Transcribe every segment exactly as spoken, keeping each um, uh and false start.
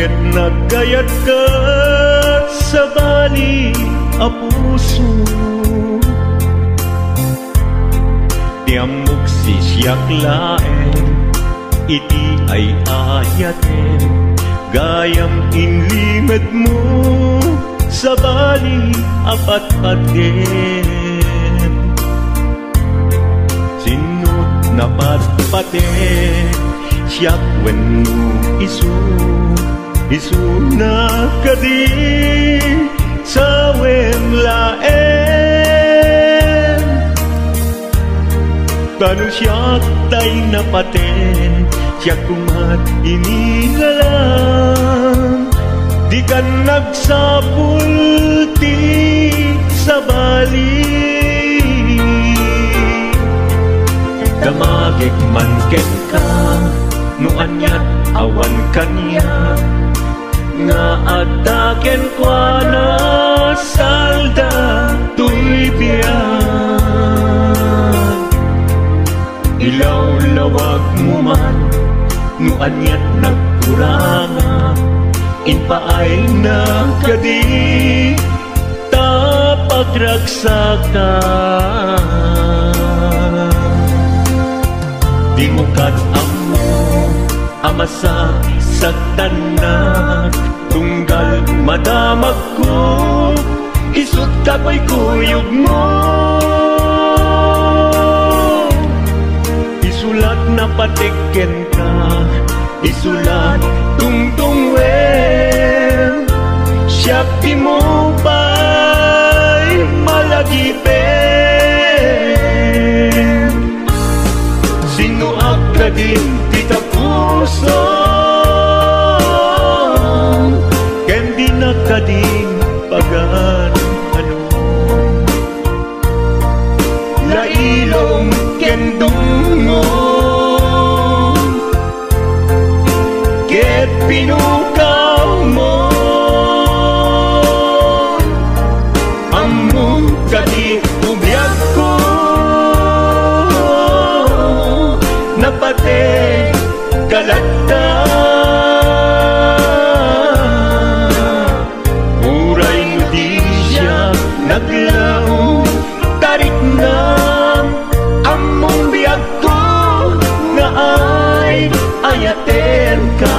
Ket naggayatka, sabali a puso. Ti ammok sisiak laeng iti ay-ayatem, gayam inlimedmo, sabali a patpatem. Sinno ti napatpatek, siak wenno isu? Isuna kadi, sawen laeng. Ta no siak tay napaten, siak koma ti inilalang. Dikan agsapul ti sabali. Damagek man kenka, no aniat awan kaniak, nga adda kenkuana salda toy biag. Ilawlawagmo man no aniat nagkurangak, impaayna kadi ta pagragsaka. Dimo kad ammo a masaksaktannak, tunggal madamagko, isut' kakuykuyogmo. Isulat napatek kenka, isulat tungtungwen, siak dimo pay malagipen. Sinnoak kadin ti tapusom, ken dinak kadin pagan-anom. Lailom ken dungngom, ket pinukawmo. Ammom kadi ti biagko, napatek ka latta. Uray no di siak naglaom, tariknam, ammom biagko nga ay-ayatenka.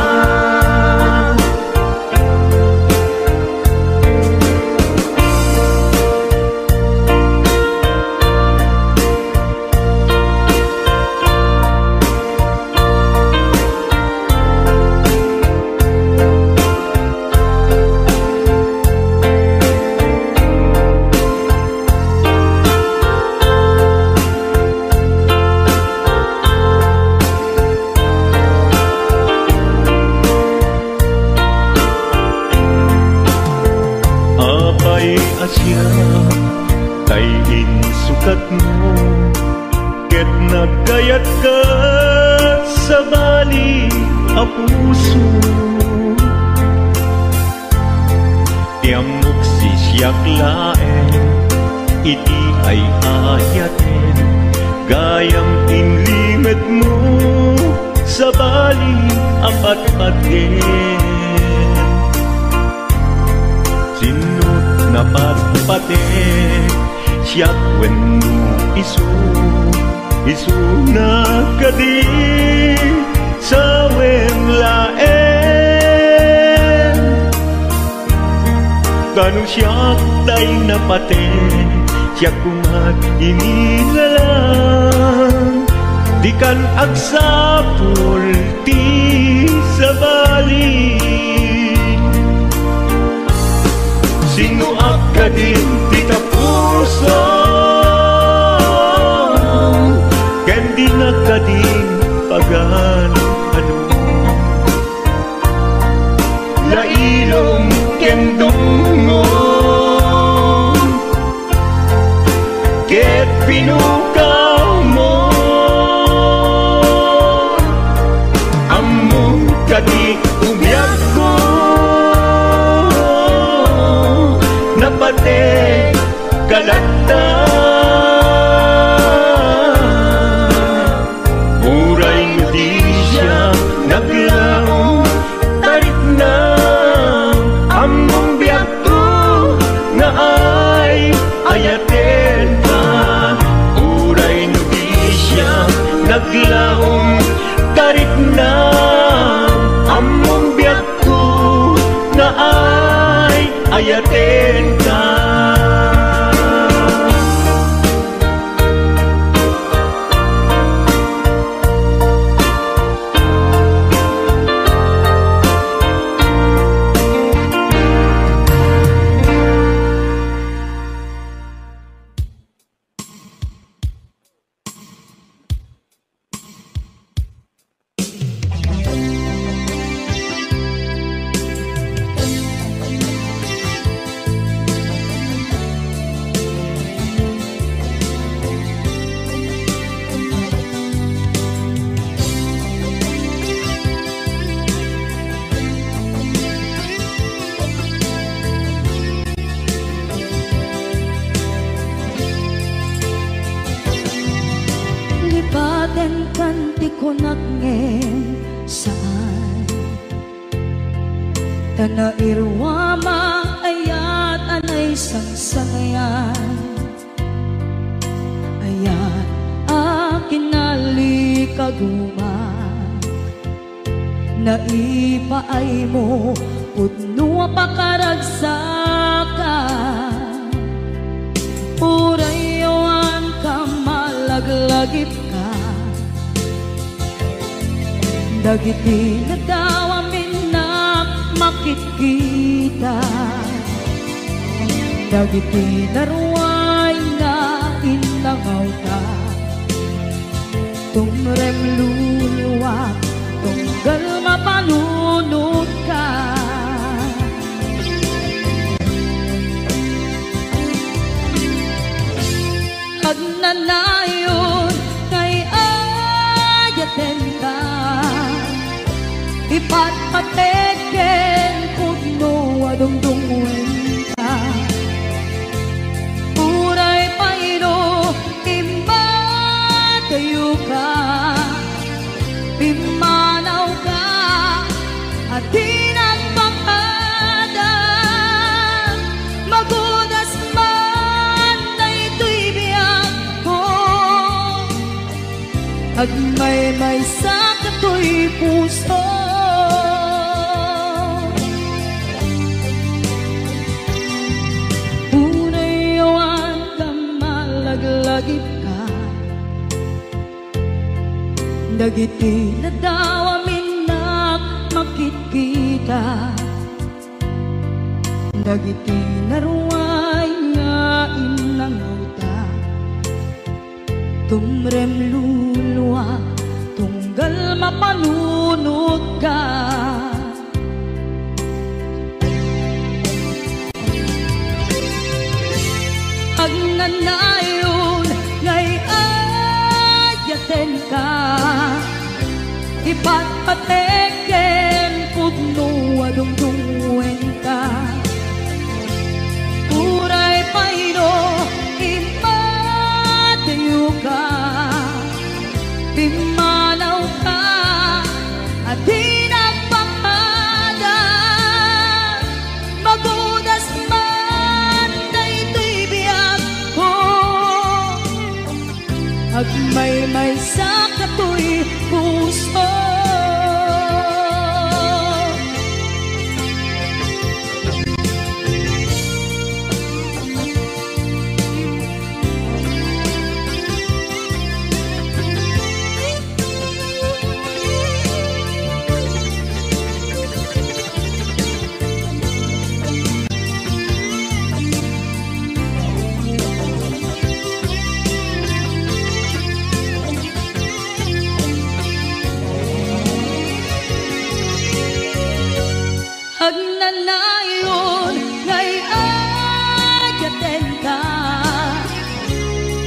Apay a siak tay insukatmo, ket naggayatka, sabali a puso. Ti ammok sisiak laeng iti ay-ayatem, gayam inlimedmo, sabali a patpatem. Sinno ti napatpatek, siak wenno isu? Isuna kadi, sawen laeng. Ta no siak tay napatek, siak koma ti inilalang. Dikan agsapul ti sabali. Sinnoak kadin ti tapusom, ken dinak kadin pagan-anom. Lailom ken dungngom, ket pinukawmo. Ammom kadi ti biagko, napatek ka latta. Uray no di siak naglaom, tariknam, Ayatenka. Lipatenkan ti kunak ngem saan. Ta nairuamang ayat a naisangsangayan. Ayat a kinalikaguma. Naipaaymo pudno a pakaragsakan. Uray awanka, malaglagipka. Dagiti nadawam innak makitkita. Dagiti naruay nga innangawta. Tumrem luluak, tunggal mapanunotka. Agnanayon nga ay-ayatenka. Ipatpatek ken pudno a dungdungngoenka. Uray pay no immadayoka, pimmanawka a di nagpakada. Magudas man daytoy biagko, agmaymaysa katoy puso. Uray awanka, malaglagipka. Dagiti nadawam innak makitkita. Dagiti naruay nga innangawta. Tumrem luluak, tunggal mapanunotka. Agnanayon nga ay-ayatenka. Ipatpatek ken pudno a dungdungngoenka. Uray pay no immadayoka, pimmanawka a di nagpakada. Magudas man daytoy biagko, agmaymaysa katoy puso. Agnanayon nga ay-ayatenka.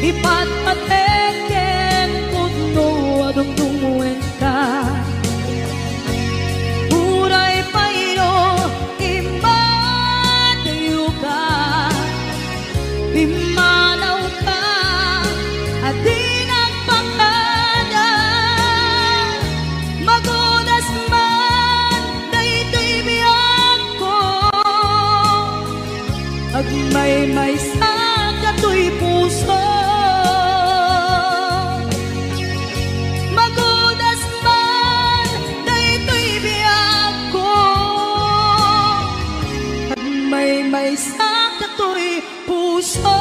Ipatpatek ken pudno a dungdungngoenka. Uray pay no immadayoka, pimmanawka a di nagpakada. Magudas man daytoy biagko, agmaymaysa katoy puso. Magudas man daytoy biagko, agmaymaysa Sakatoy puso.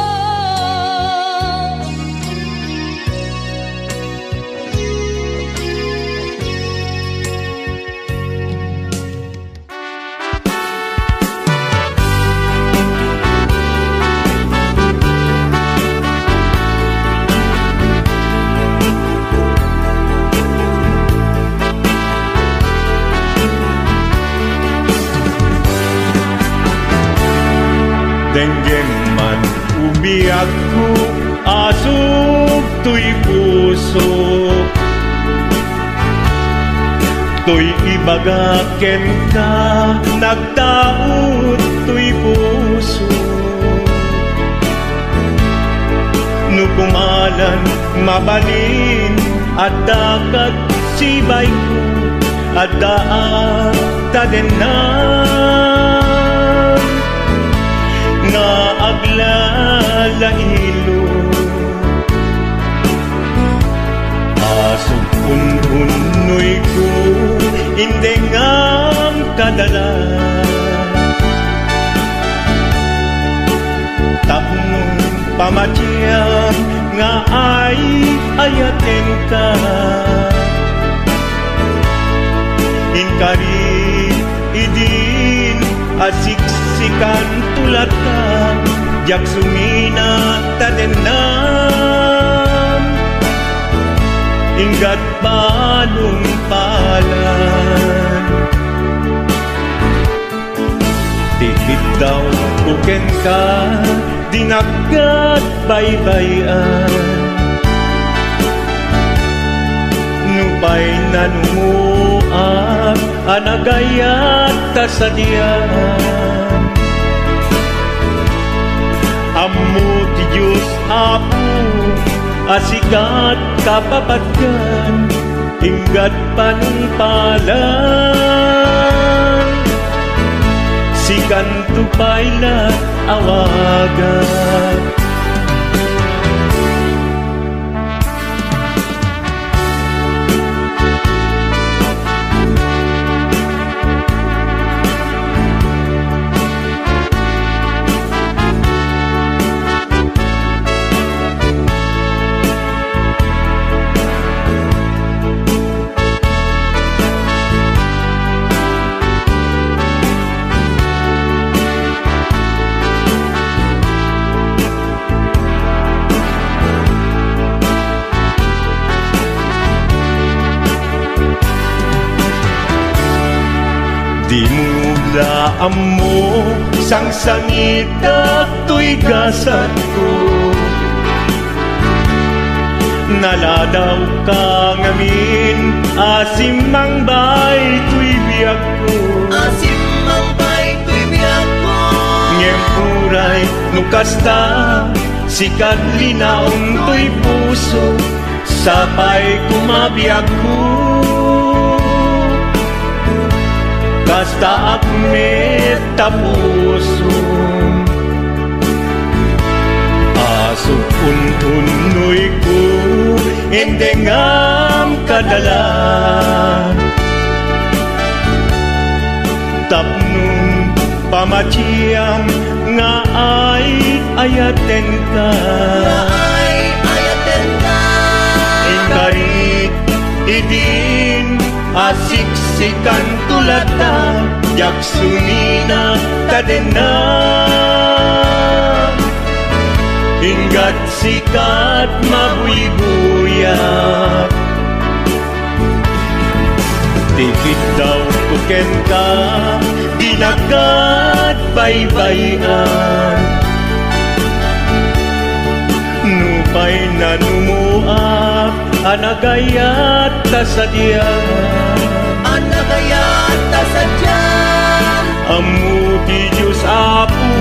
Denggem man, o biagko, asug toy puso. Toy ibaga kenka, nagtaud toy puso. No kumalan, mabalin, adda kat sibayko, adda a tadennan nga aglalailo. Asuk ununnoyko, indengam kadala. Tapno pamatiam nga ay-ayatenka. Inkari idin a siksikanto latta, diak sumina tadennan. Inggat panungpalan. Ti biddawko kenka, dinak ket baybay-an. Nupay nanumoak a nagayat ta sadian. Ammo ti Dios, Apo, a sikat kapapadkan, inggat panungpalan. Sikanto pay la awagan. Dimo la ammo, sangsangitak toy gasatko. Naladawka ngamin a simmangbay toy biagko. A simmangbay toy biagko. Ngem uray no kasta, sikat linaon toy puso, sapay koma biagko. Kastaak met ta puso. Asuk ununnoyko, indengam kadala. Tapno pamatiam nga ay-ayatenka. Nga ay-ayatenka. Inkari idin a siksikanto latta, diak sumina tadennan. Inggat sikat mabuybuyak. Ti biddawko kenka, dinak ket baybay-an. Nupay nanumoak a nagayat ta sadian. A nagayat ta sadian. Ammo ti Dios, Apo,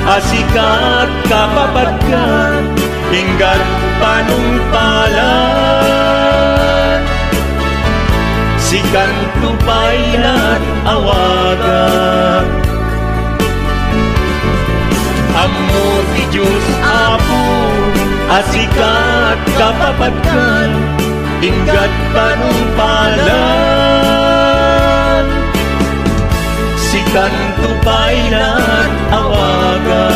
a sikat kapapadkan, inggat panungpalan. Sikanto pay la awagan. Ammo ti Dios, Apo, a sikat kapapadkan, inggat panungpalan. Sikanto pay nag-awagan.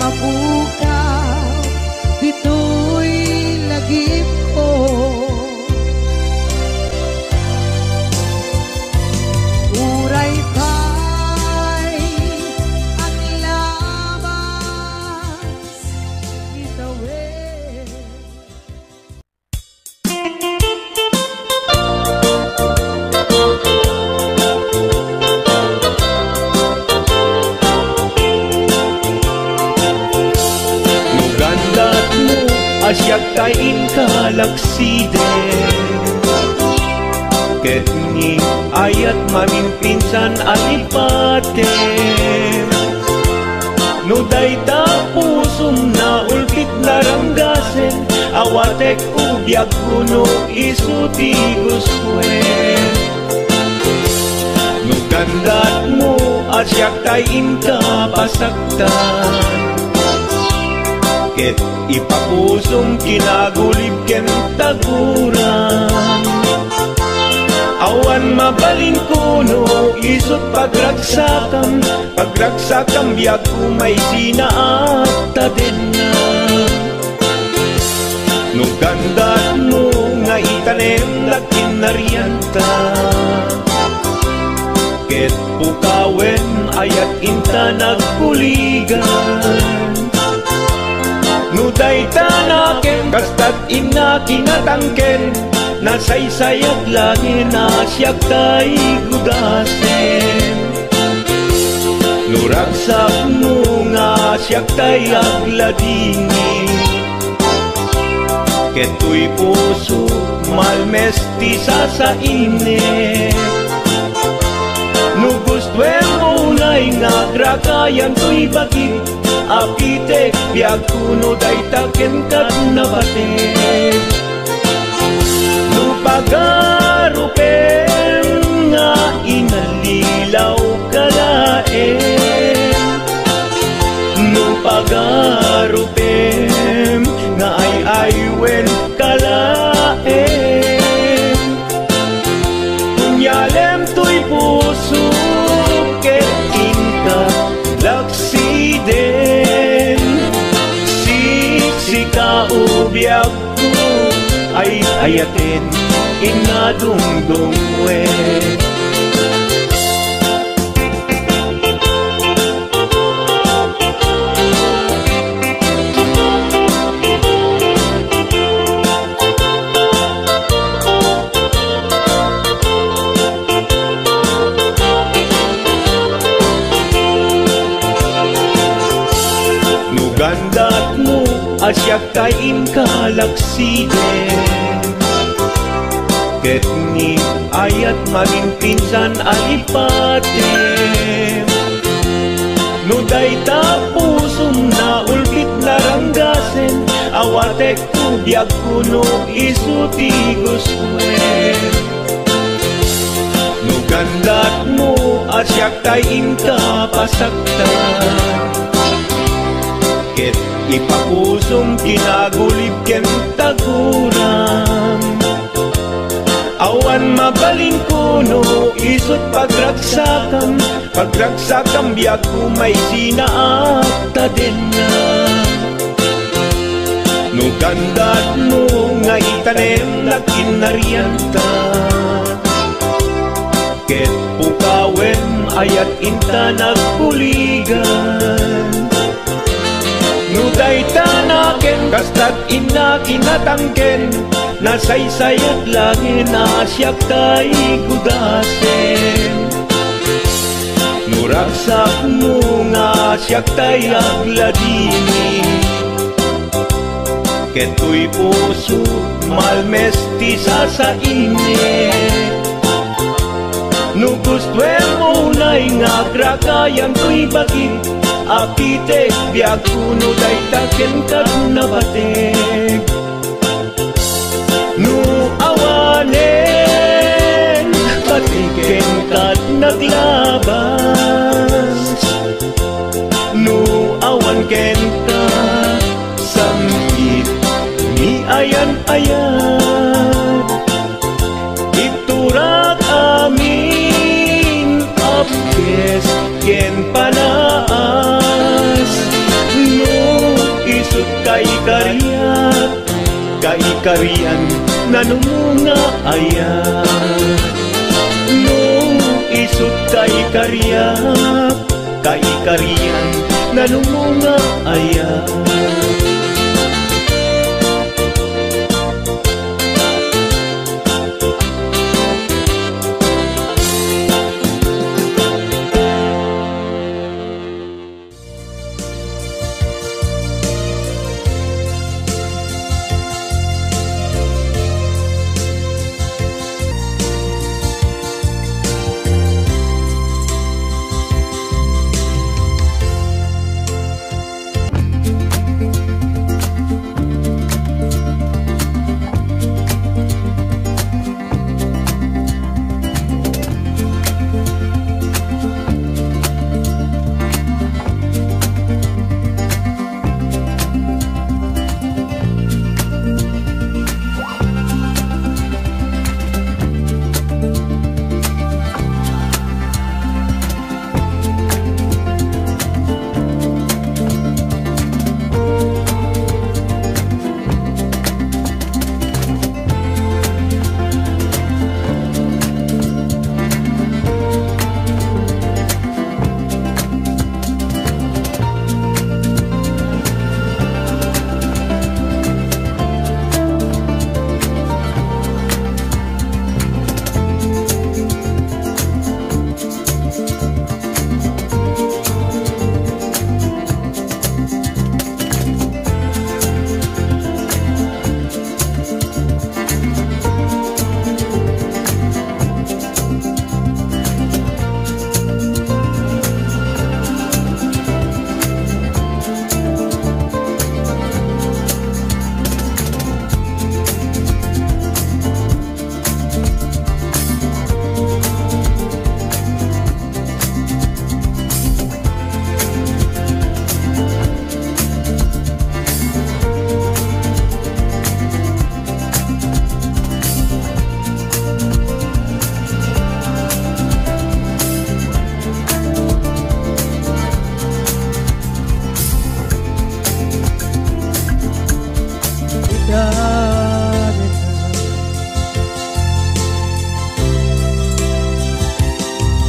Apukaw ditoy lagipko. Uray pay aglabas itawid. No gandatmo a siak tay inka laksiden, ket ni ayat maminpinsan a lipatem. No dayta pusom naulpit naranggasen, awatek biagko no isu ti gustoen. No gandatmo a siak tay inka pasaktan, ket ipapusom kinagulib ken taguran. Awan mabalinko no isut pagragsakam, pagragsakam biagko maisina a tadenna. No gandatmo nga itanem dagiti narianta, ket pukawen ayat inta nagbuligan. No dayta nakem kastat inna kinatangken, nasaysayat laeng a siak tay gudasen. No ragsakmo nga siak tay agladingit, ket toy puso malmes ti sasainit. No gustoem unay nga agrakayan toy bagik, apitek biagko no dayta kenka nabatek. No pagarupem nga inallilaw ka laeng, no pagarupem nga ay-aywen ka laeng, kunyalem toy puso ket inka laksiden. Siksika o biag ay-ayaten inna dungdungwe. No gandatmo a siak tay inka laksiden, ket ni ayat maminpinsan a lipatem. No dayta pusom naulpit naranggasen, awatek biagko no isu ti gustoem. No gandatmo a siak tay inka pasaktan, ket ipapusom kinagulib ken taguram. Awan mabalinko no isut pagragsakam, pagragsakam biagko maisina a tadenna. No gandatmo nga itanem dagiti narianta, ket pukawen ayat inta nagbuligan. No dayta nakem kastat inna kinatangken, nasaysayat laeng a siak tay gudasen. No ragsakmo nga siak tay agladingit, ket toy puso malmes ti sasainit. No gustoem unay nga agrakayan toy bagik, apitek biagko no dayta kenka nabatek. No awanen, pati kenka naglabas. No awan kenka, sangkit ni ayan-ayan. Iturak amin, apkes ken panaas. No Kariat, kaikarian, nanumo nga ayat. No isut' kaikariat, kaikarian, nanumo nga ayat.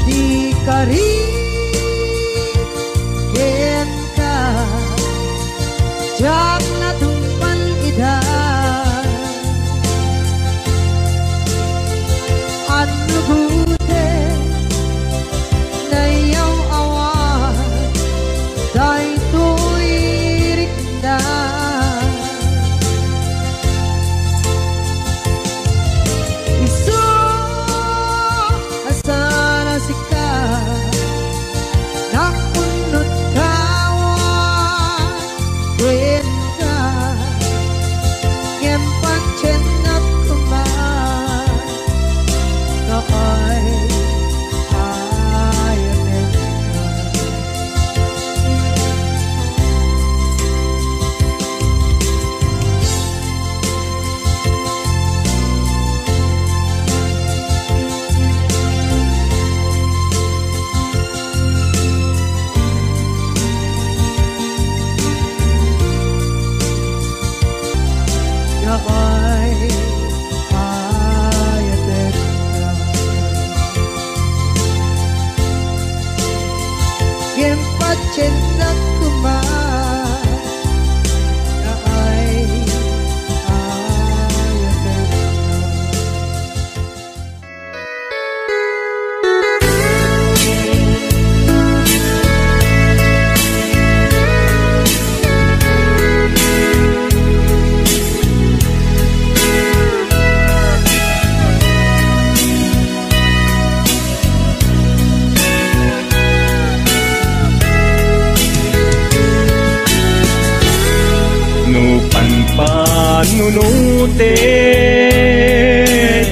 Di kari kenka, diak natungpal ida. Annugoten, nayaw-awan daytoy rikna. Isu a saan a sika, nakunot kawan kenka, ngem patiennak koma, no ay, ay, ay, Ngem patiennak koma, ay, ay, ay. No panpanunotek,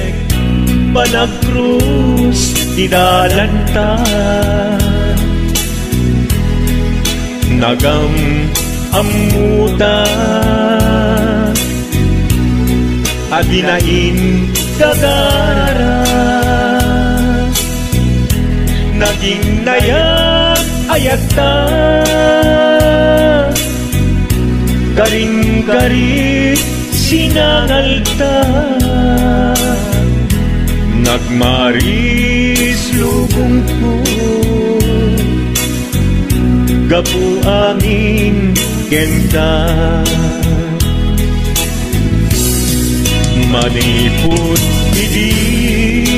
panagkrus ti dalanta. Nagam-ammota a dina inggagara. Naging nayag-ayatta. Karin-karit sinangalta, nagmaris lubongko, gapu amin kenka. Manipud idin,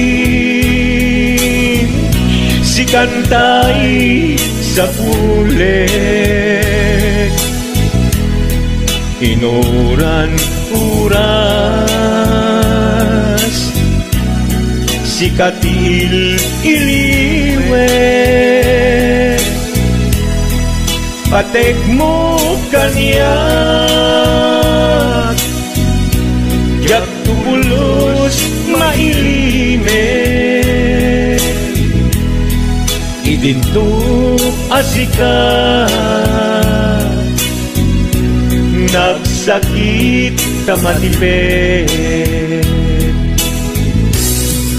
sikantay sapulek. Inuran oras, sika ti il-iliwek. Patekmo kaniak, diak pulos mailimek. Idinto a sika, nagsakit ta matipet.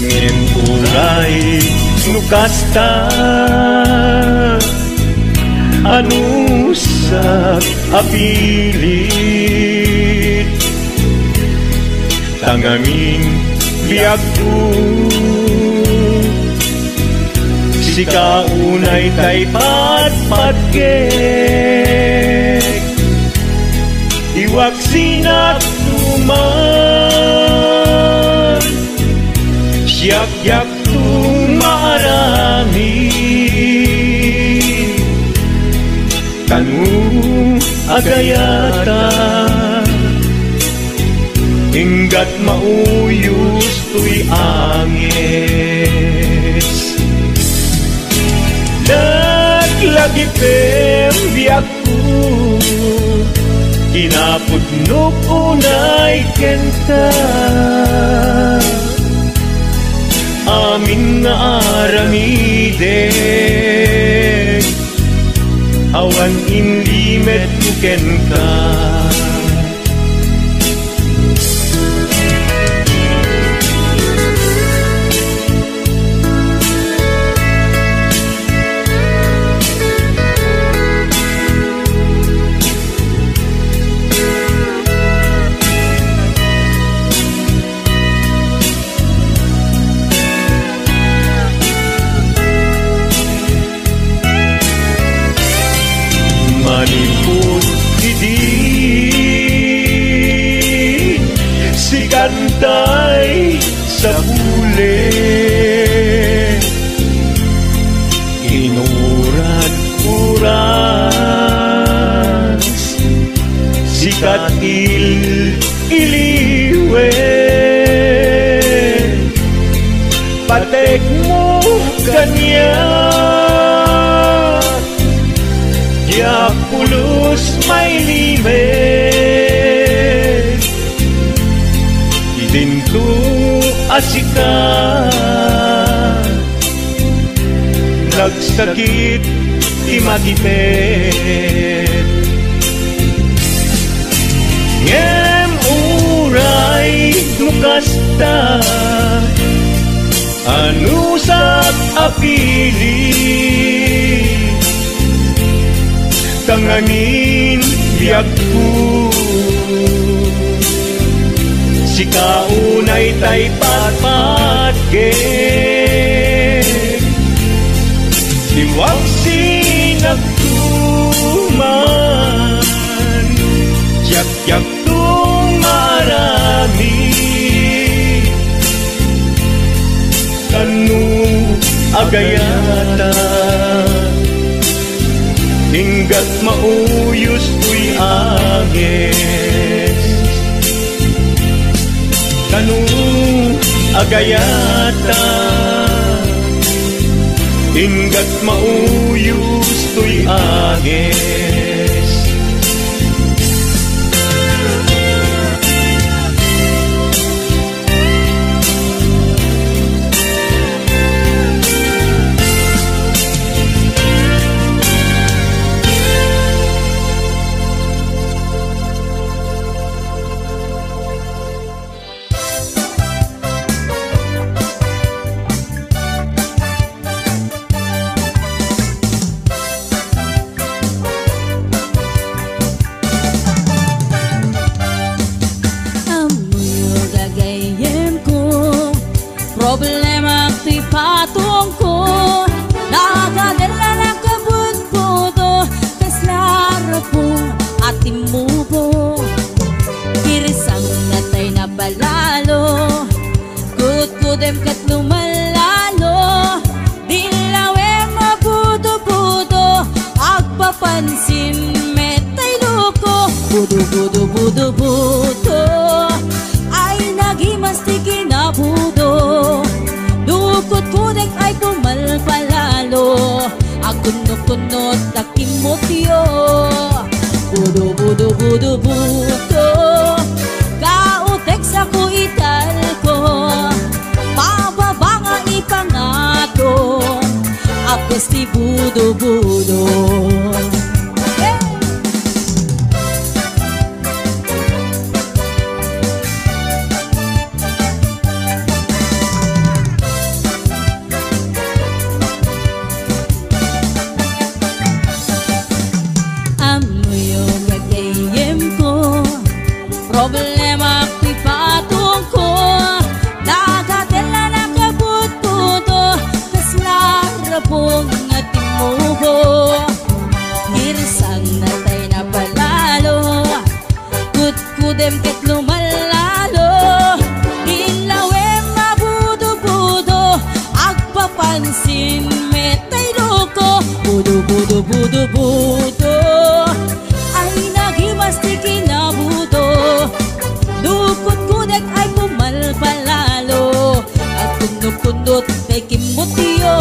Ngem uray no kasta, anusak a pilit. Tangamin biagko, sika unay tay patpatgek. Iwaksinak tuman, siak diakto maaramid. Kano agayata, inggat mauyos toy anges. Naglagipem biagko, kinapudnok unay kenka. Amin nga aramidek, awan inlimetko kenka. Manipud idi, sikantay sapulek. Inuran oras, sika ti il-iliwek. Patekmo kaniak, diak pulos mailimek. Idinto a sika, nagsakit ti matipet. Ngem uray no kasta, anusak a pili. Tangamin biagko, sika unay tay patpatgek. Iwaksinak tuman, diak diakto maaramid. Kano agayata, inggat mauyos toy anges. Kano agayata, inggat mauyos toy anges. Kunot ta kimmutyo. Budo, budo, budo, budo. Kautek sa ku italko. Pababa nga ipangato. Apes ti budo, budo. Hey! Ammoyo gagayyemko, problema ti patungko, dagatella nakabutbuto, kasla rabong nga timmubo, girsang natay napalalo. Kudkudem ket lumallalo, inlawem a budo-budo, agpapansin met tay loko. Budo, budo, budo, budo, ay nagimas ti kinabudo. Dukot kudek ay pumalpalalo, agkunno-kunnot tay kimmutyo.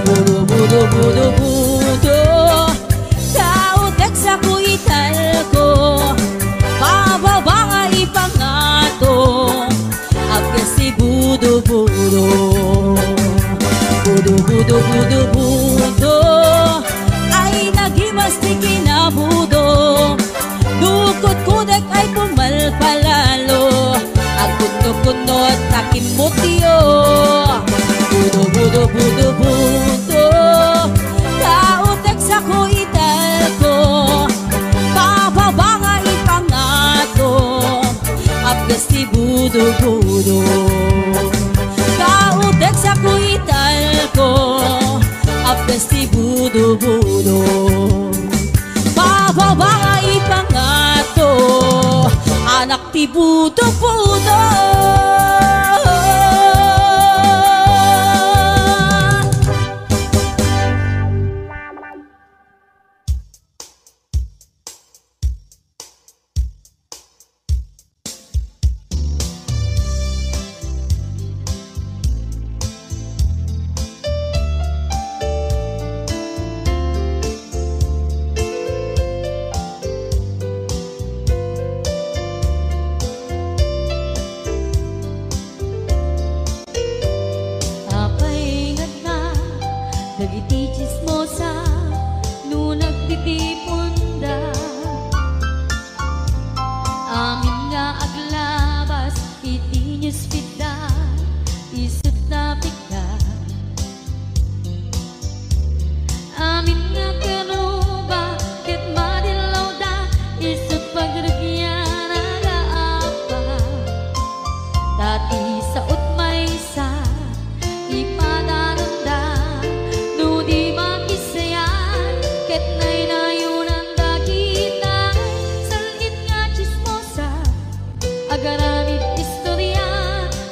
Budo, budo, budo, budo. Kautek sa ku italko, pababa nga ipangato, apes ti budo-budo. Budo, budo, budo, budo, ay nagimas ti kinabudo. Dukot kudek ay pumalpalalo, agkunno-kunno ta kimmutyo. Budo, budo, budo, budo, kautek sa ku italko, pababa nga ipangato, apes ti budo-budo. Kautek sa ku italko, apes ti budo-budo. Pababa nga ipangato, anak ti budo-budo. Apay nga adda dagiti tsismosa no nagtitiponda? Amin nga aglabas iti newsfeed da, isut napigda. Amin nga karuba ket madillawda, isut pagrugian nga apa. Ta ti saot maysa, ipadananda no di makisayat ket naynayonanda kitay. Sal-it nga tsismosa, agaramid istoria,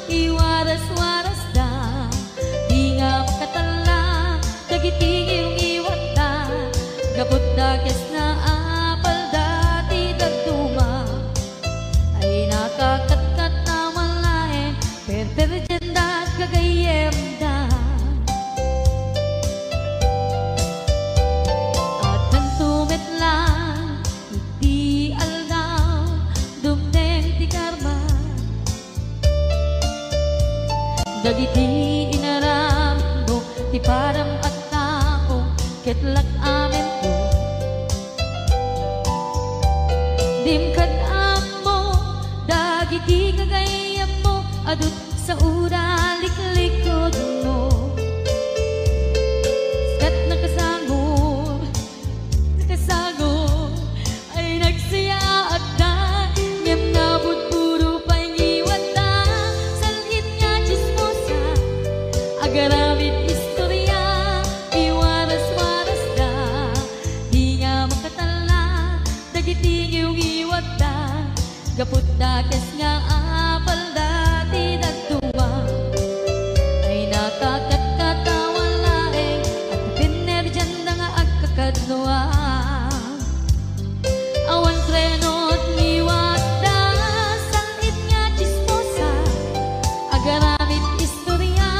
iwaras-warasda. Di nga makatalla dagiti ngiwngiwatda, gapu ta kes nga apalda ti dadduma. Ay nakakatkat a malaen, perperdienda gagayyemda. Addanto met laeng iti aldaw, dumteng ti karma. Dagiti inaramidmo ti padam a tao ket lak-amento. Dim kad-ammo dagiti gagayyemmo a dut saoda liklikudmo. Ket nakasangor, nakasangor ay nagsayaatda, ngem nabudbudo pay ngiwatda. Sal-it nga tsismosa, agaramid istoria, iwaras-warasda. Di nga makatalla dagiti ngiwngiwatda, gapu ta kes nga apalda ti dadduma. Ay nakakatkat a malaeng, at pinerdianda nga agkakadua. Awan trenot ngiwatda, sal-it nga tsismosa, agaramid istoria,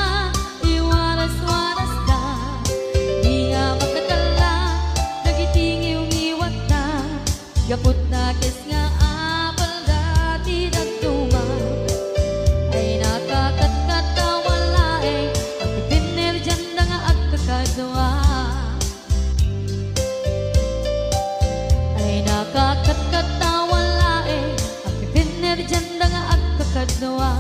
iwaras-warasda. Di nga makatalla Kakatkatawan laeng a kipinnerdianda nga agkakadua.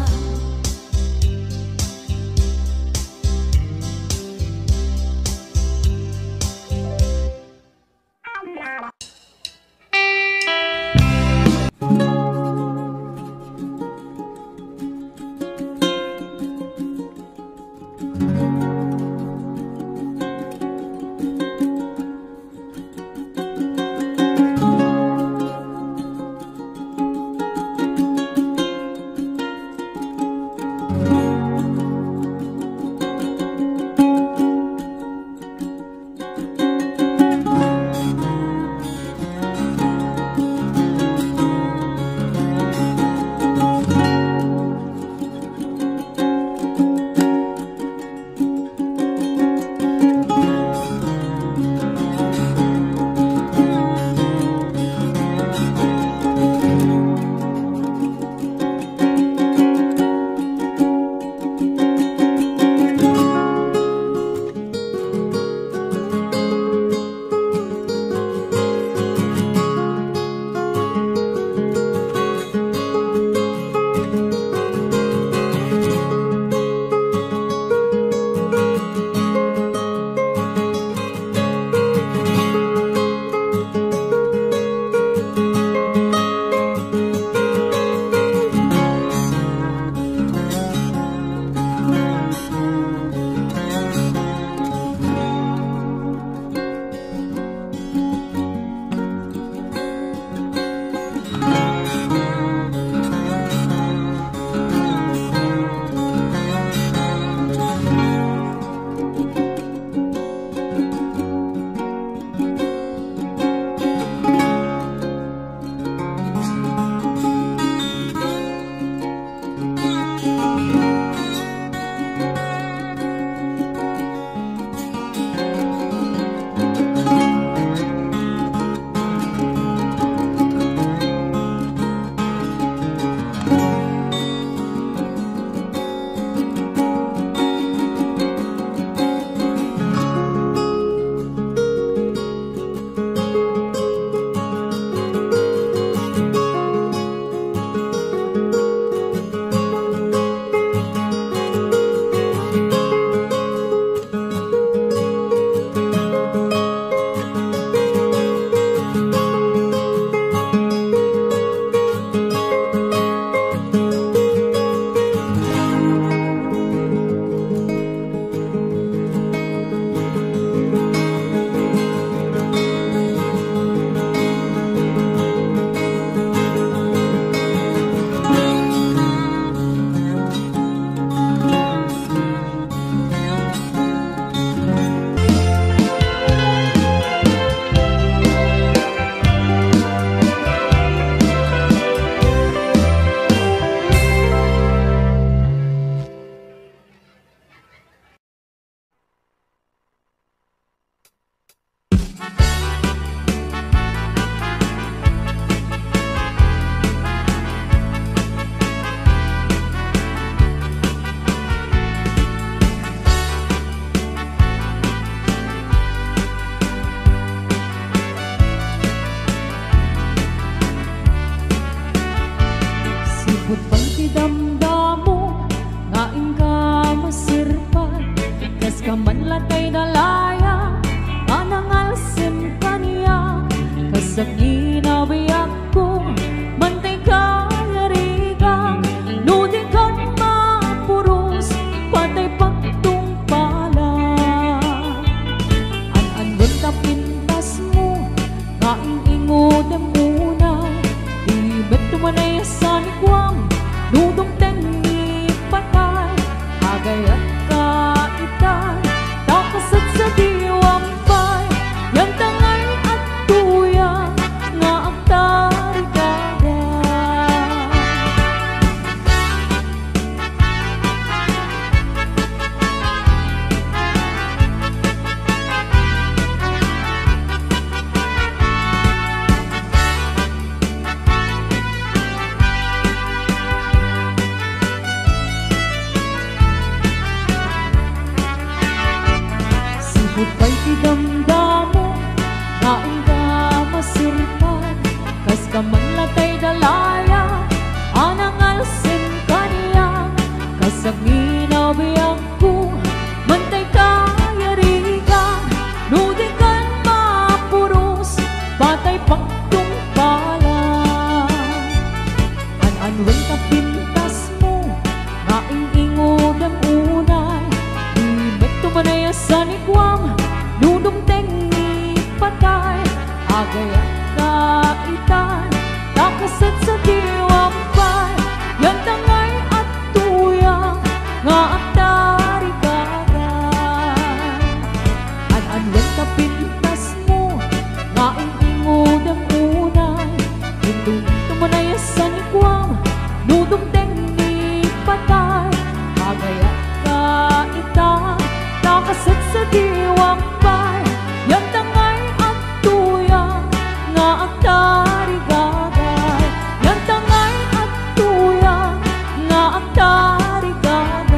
Sipud pay ti damdamo nga inka maserpad, kas ka man latay dalaya nga nangalsem kaniak, kas aginabiak ko, mantay ka yarigak, no di ka mapuros, patay pagtungpala. An-annon ta pintasmo, nga ing-ingodem una, di met tumanay a sanikuam, no dumteng ni patay, agayat ka ita, ta kasadsadiwam pay, yan ta ngay adtoya, nga agtarigada. Sipud pay ti damdamo nga inka maserpad, Kaman latay dalaya a nangalsin kaniak, kasangina biagko, mantay kayarigan, no di kan mapuros, patay pagtungpalan. An-anuen ta pintasmo nga ing-ingodem unay, di met tumanay a sanikuam, no dumteng ni patay, agayat ka itan, ta kaset sa diwam pay, yan tangay at tuya nga agtarigagay. An-anuen ta pintasmo nga ing-ingodem unay, inton tumanay a sanikuam, no dumteng ni patay, agayat ka ita, ta kaset sa diwam pay, yan tangay at tuya nga agtarigagay, yan tangay at tuya nga agtarigagay.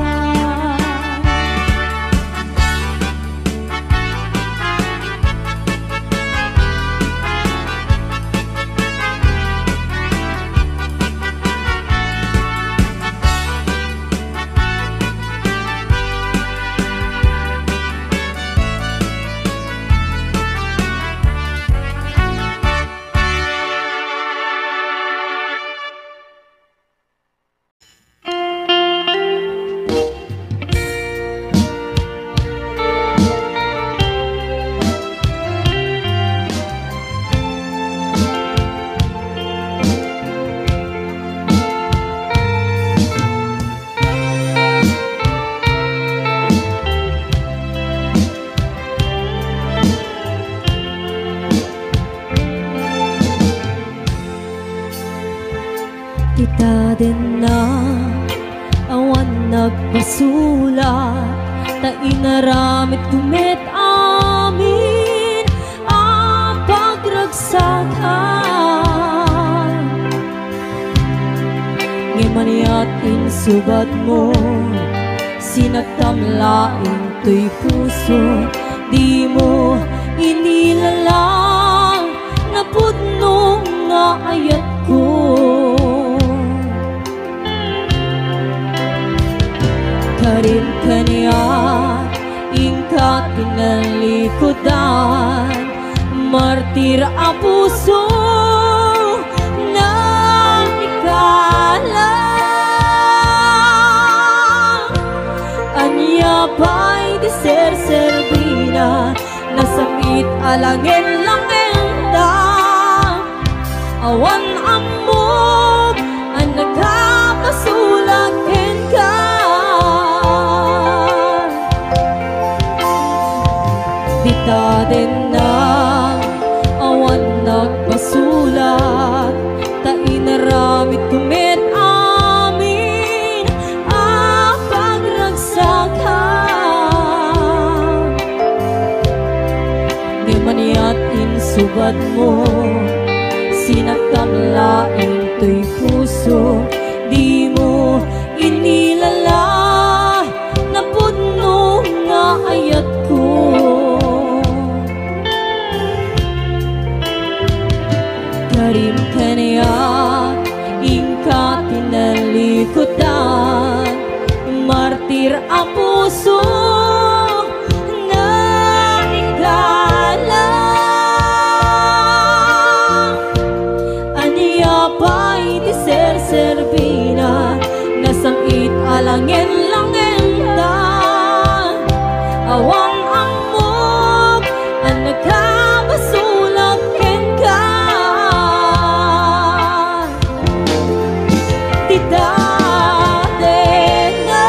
Ita denna, awan nagpasulat, ta inaramidko met amin a pagragsakan. Ngem aniat insubatmo, sinagtam laeng toy puso, dimo inilalang napudno nga ayatko. Karim kaniak, inka ti nalikudan, martir a puso, nalikalang. Ania pay ti serserbina, nasam-it a langen-langenta. Awan ammok a nagpasulat kenka. Dita denna, awan nagpasulat, ta inaramidko met amin a pagragsakan. Ngem aniat insubatmo, sinagtam laeng toy puso, dimo inilala napudno nga ayatko. Karim kaniak, inka ti nalikudan, martir a puso, nalikalang. Ania pay ti serserbina, nasam-it a langen-langenta. Awan ammok a nagpasulat kenka. Dita denna,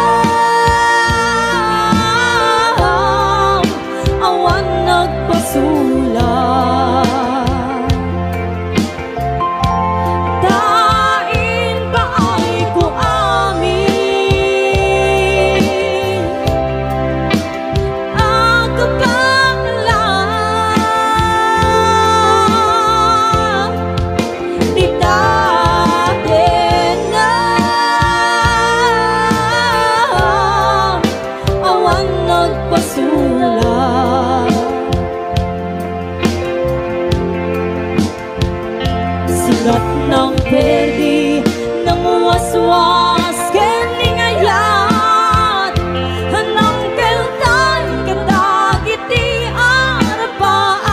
Ket nang perdi, nang waswas, ken ningayat, nang keltan, ken dagiti arpaat.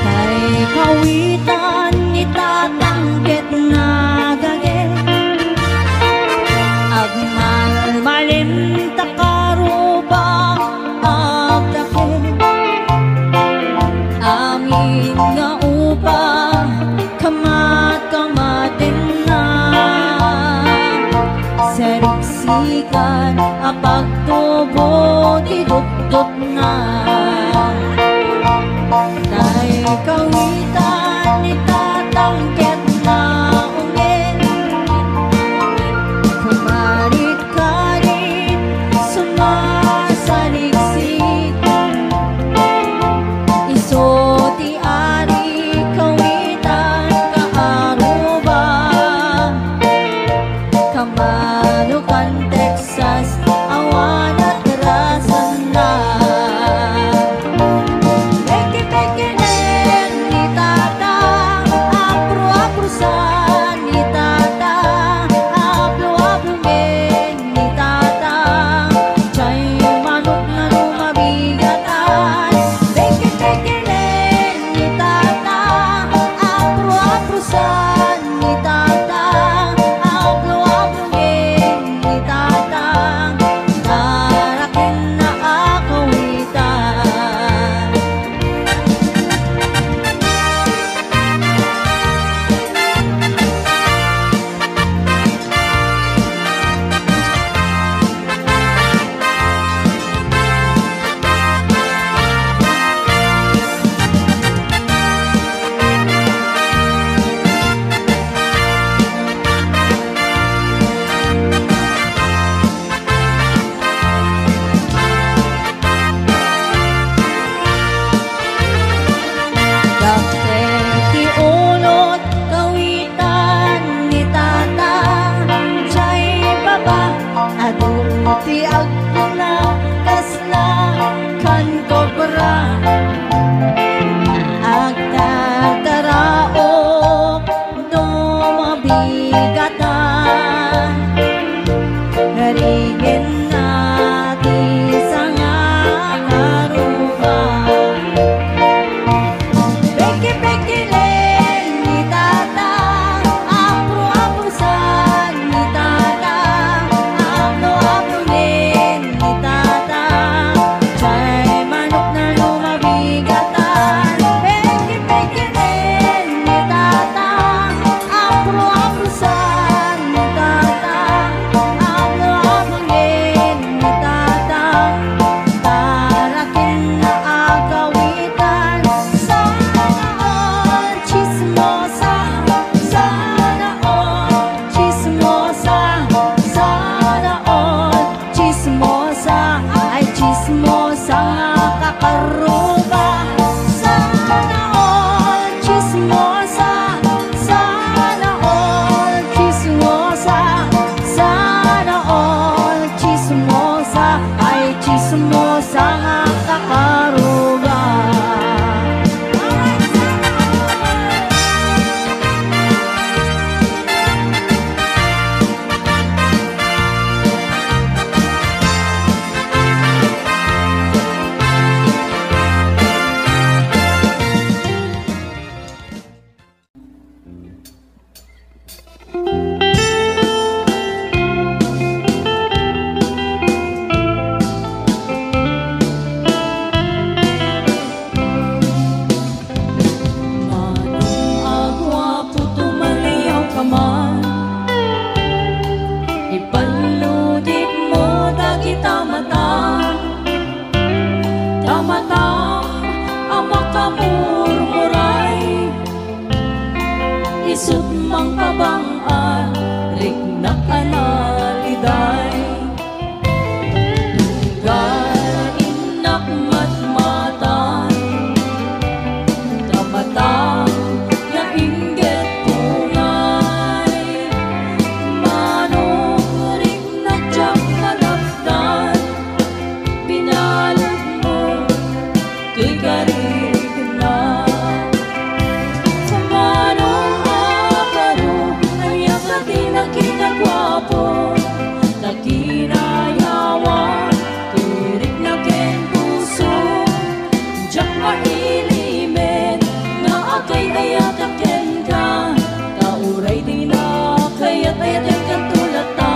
Tay kawitan ni Tatang ket nagagek. Agmalmalem ta karuba agdakkel. Amin nga upa, kamat-kamatenna. Sariksikan a pagtubo ti dutdotna. Tay kawitan ni Tatang ket naungel. Kumarit-karit, sumasaliksik. Isu ti ari kawitan kaaruba. Kamanokan Texas, awan atrasanna. Peke-pekenen ni Tatang, apro-aprosan ni Tatang, aplo-aplongen ni Tatang. Jay manok na no mabigatan, peke-pekenen ni Tatang, apro-aprosan ni Tatang, aplo-aplongen ni Tatang, narakenna a kawitan. Dakkel ti ulot kawitan ni Tata, jay baba, adu ti agkuna, kasla kan kobra. Agtartaraok no mabigatan, rigenna ti sangakaruba. Peke-pekenen ni Tata, apro-aprosan ni Tata, apno-apronen ni Tata, jay manokna no mabigatan. Peke-pekenen ni Tata, apro-aprosan ni Tata, apno-apronen ni Tata, narakenna a kawitan. Sana all, chismosa, sana all, chismosa, sana all, chismosa, ay chismosa nga kakaruba. Sana all, chismosa, sana all, chismosa, sana all, chismosa, ay chismosa nga kakaruba. Manong aguapo, tumaliawka man. Ipalludipmo dagita mata, ta matam a makamurmuray. Isut' mangkabang-at, rikna Analiday, tunggal innak matmatan, ta mata nga inggit pungay, manong riknak diak malapdan, binalodmo toy karirikna. Manong a baro, ania ka ti nakita guapo, ta kinayawan ti rikna ken puso. Diak mailimed nga agay-ayatak kenka, ta uray dina kayat-ayaten kanto latta.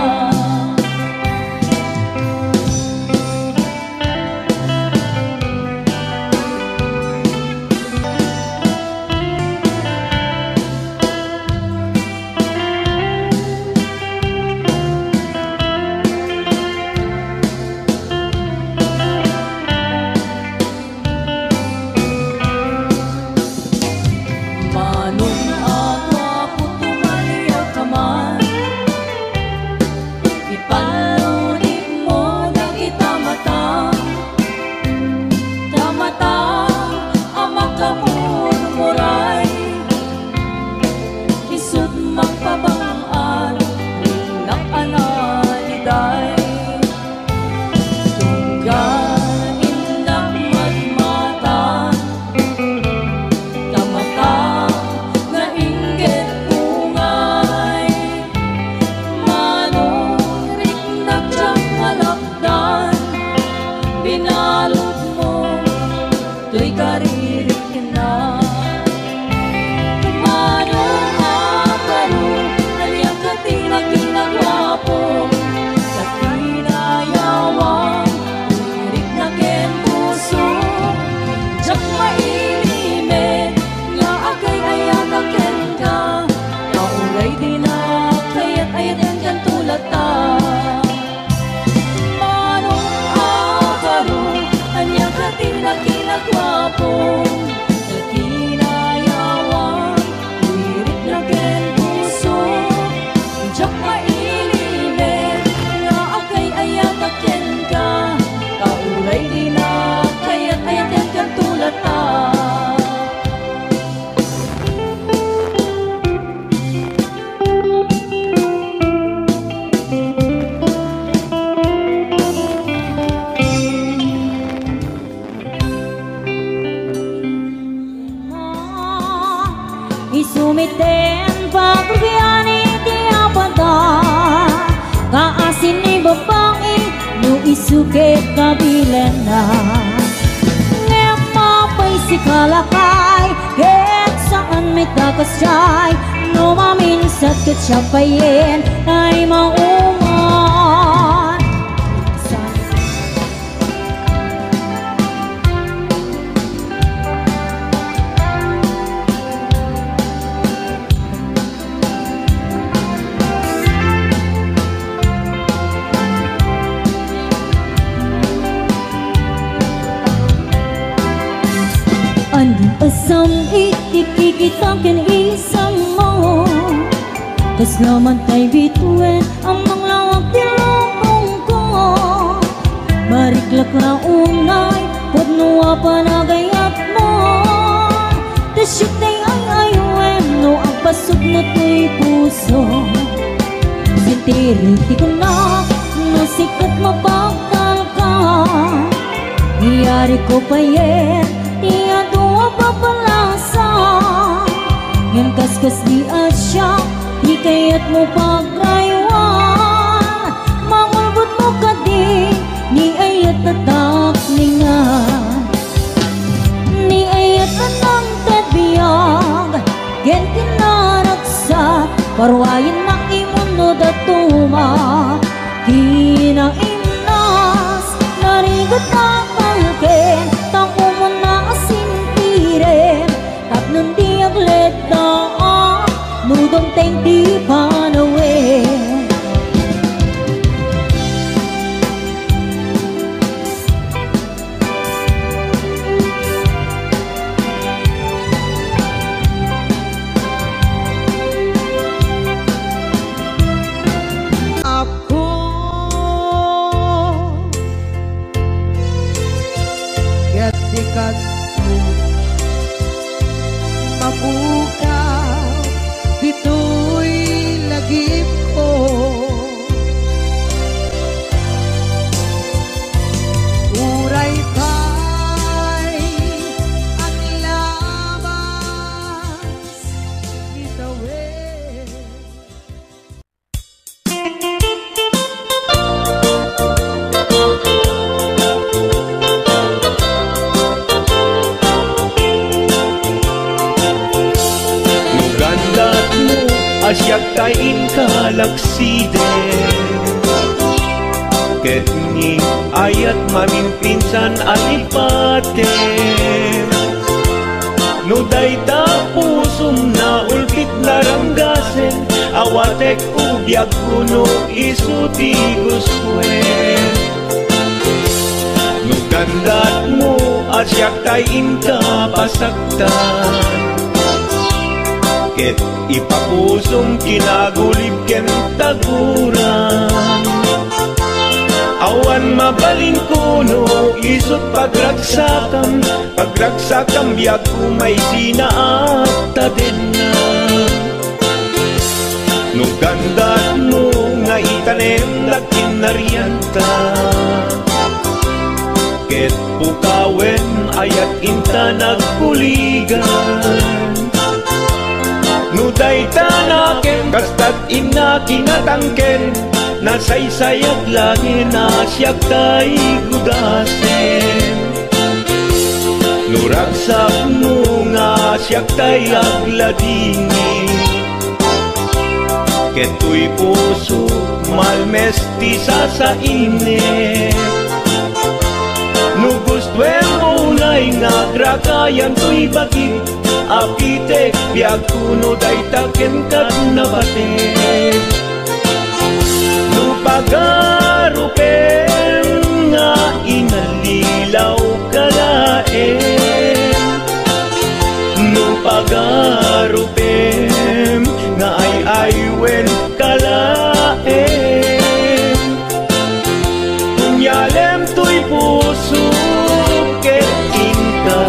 Manong a guapo, tumaliak man. Ipaludipmo dagita mata, ta mata a makamurmuray, isut' mangpabang-at, riknak analiday. Tunggal innak matmatan, ta mata nga inggit pungay, manong riknak diak malapdan, binalodmo toy karirikna. Manong a baro, ania ka ti nakita guapo, ta kinayawan ti rikna ken puso. Diak mailimed nga agay-ayatak kenka, ta uray dina kayat-ayaten kanto latta. Manong a baro, ania ka ti nakita guapo, ta kinayawan ti rikna ken puso. Diak mailimed nga agay-ayatak kenka, ta uray dina kayat-ayaten kanto latta. Isu met ti pagbiani ti apada, kaasin ni babai no isu ket kabilenna. Ngem mapay sika lakay, ket saan met a kasdiay, no maminsat ket siak payen ay mauman. Ania a sam-it ti kikita ken isammo? Kasla man tay bituen a manglawag ti lubongko. Mariklak la unay pudno a panagayatmo. Ta siak tay ay-aywen no agpasugna toy puso. Sentiri ti kunak no sikat mapagtalka. Iyariko payen ti adu a papalasa. Ngem kaskasdi a siak ti kayatmo pagraywan. Mangulbodmo kadi ni ayat a tapningan. Ni ayat a nangted biag ken kinaragsak, paruayennak imo no dadduma. Kinaimnas, narigat a talken, ta umuna a sintiren, tapno di agletdaan no dumteng ti panawen. Siak tay inka laksiden, ket ni ayat maminpinsan a lipatem. No dayta pusom naulbit naranggasen, awatek biagko no isu ti gustoen. No gandatmo a siak tay inka pasaktan, ket ipapusom kinagulib ken taguram. Awan mabalinko no isut pagragsakam, pagragsakam biagko maisina a tadenna. No gandatmo nga itanem dagiti narianta, ket pukawen ayat inta nagbuligan. No dayta nakem kastat inna kinatangken, nasaysayaat laeng a siak tay gudasen. No ragsakmo nga siak tay agladingit, ket toy puso malmes ti sasainek. No gustoem unay nga agragayan toy bagik, apitek biagko no dayta kenka napatek. No pagarupem nga inallilaw ka laeng, no pagarupem nga ay-aywen ka laeng, unyalem toy puso ket inka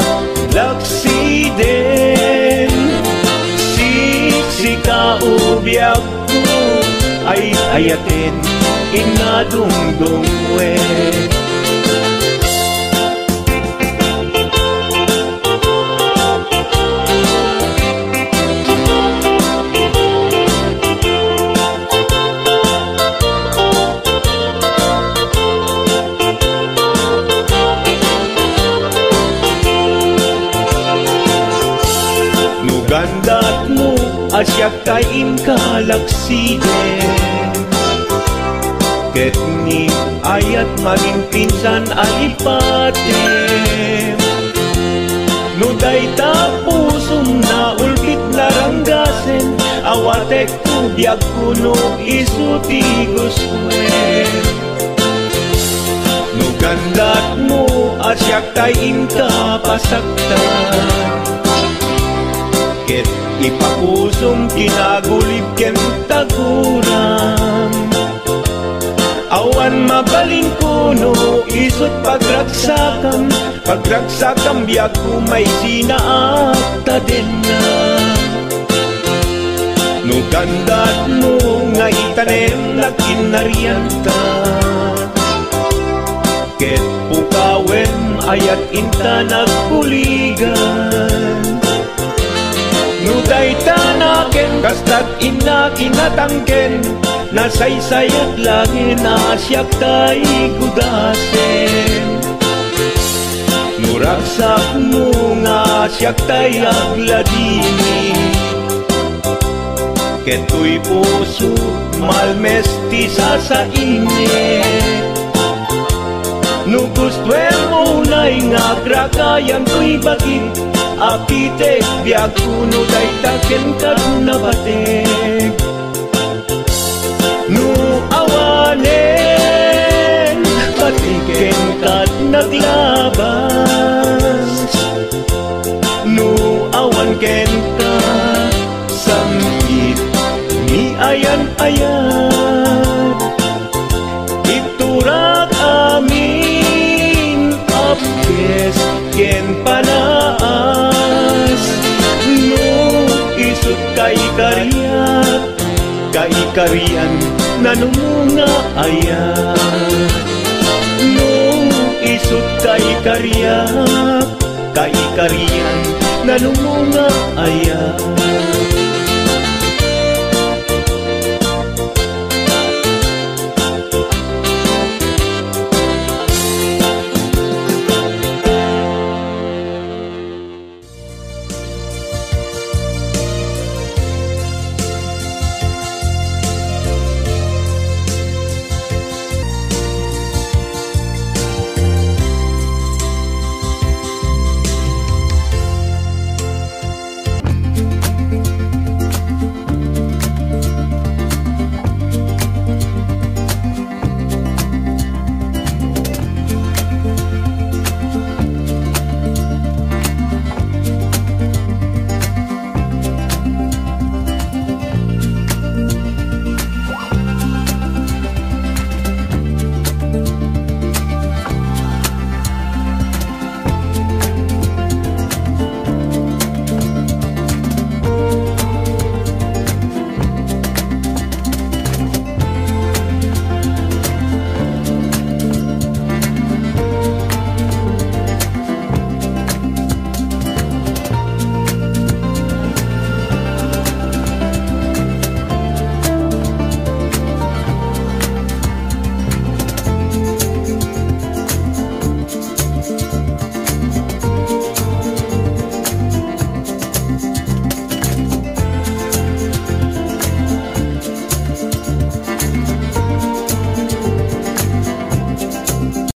laksiden. Sisika o biag ay-ayaten, inna dungdungwe. No gandatmo a siak tay inka laksiden, ket ni ayat maminpinsan a lipatem. No dayta pusom naulbit naranggasen, awatek biagko no isu ti gustoem. No gandatmo a siak tay inka pasaktan, ket ipapusom kinagulib ken taguram. Awan mabalinko no isut pagragsakam, pagragsakam biagko maisina a tadenna. No gandatmo nga itanem dagiti narianta, ket pukawen ayat inta nagbuligan. No dayta nakem kastat inna kinatangken, nasaysayaat laeng a siak tay gudasen. No ragsakmo nga siak tay agladingit, ket toy puso malmes ti sasainek. No gustoem unay nga agragayan toy bagik, apitek biagko no dayta kenka napatek. No awanen, pati kenka naglabas. No awan kenka, sangkit ni ayan-ayat. Iturak amin a pies ken panaas. No isut kaikariak, kaikarian nanumo nga ayat. No isut kaikariak, kaikarian nanumo nga ayat.